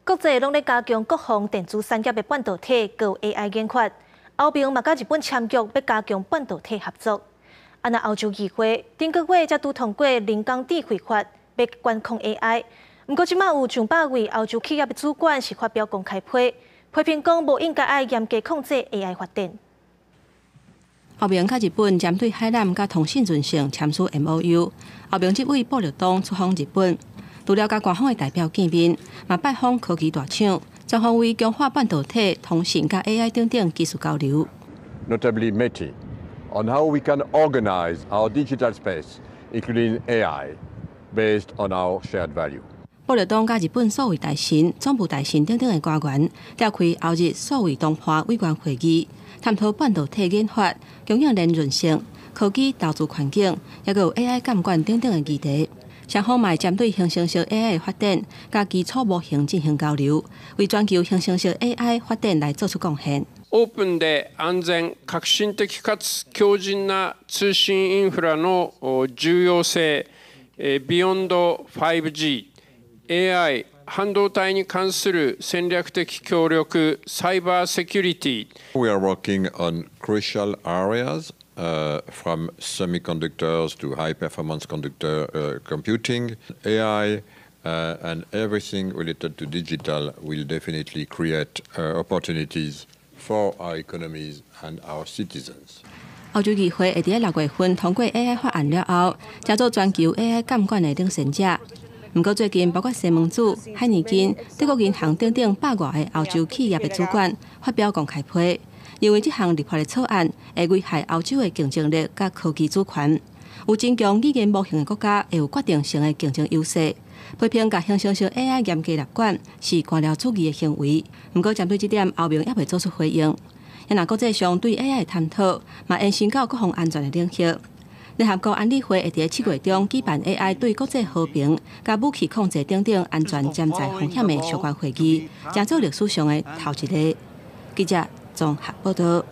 國際攏咧加強國防電子產業的半導體佮 AI 研發，歐盟嘛佮日本簽約欲加強半導體合作。啊，若歐洲議會頂個月才拄通過人工智慧法，欲管控 AI。毋過這馬有上百位歐洲企業的主管是發表公開批，批評講無應該愛嚴格控制 AI 發展。歐盟佮日本針對海纜佮通訊韌性簽署 MOU。歐盟執委布勒東出訪日本，除了佮官方的代表見面，嘛拜訪科技大廠，全方位強化半導體、通訊佮 AI 等等技術交流。 Notably METI, on how we can organize our digital space, including AI, based on our shared value. 布勒東佮日本數位大臣、總務大臣等等的官員，召開歐日數位談判委員會議，探討半導體研發、供應鏈韌性、科技投資環境，抑閣有 AI 監管等等的議題。雙方嘛針對生成式 AI 的發展，佮基礎模型進行交流，為全球生成式 AI 發展來做出貢獻。オープンで安全、革新的かつ強靭な通信インフラの重要性、ビヨンド 5G、AI、半導体に関する戦略的協力、サイバーセキュリティ。 We are working on crucial areas, from semiconductors to high performance computing, AI, and everything related to digital will definitely create opportunities for our economies and our citizens. 歐洲議會會佇6月份通過 AI 法案了後，成做全球 AI 監管的領先者。毋過最近，包括西門子、海尼根、德國銀行等等百外个歐洲企業的主管發表公開批，認為這項立法的草案會危害歐洲的競爭力佮科技主權。有真強語言模型的國家會有決定性的競爭優勢。批評共生成式 AI 嚴格立管是官僚主義的行為。毋過針對這點，歐盟猶未做出回應。若國際上對 AI 的探討，嘛延伸到國防安全的領域。聯合國安理會會佇7月中舉辦 AI 對國際和平、佮武器控制等等安全潛在風險的相關會議，成做歷史上的頭一例。記者綜合報導。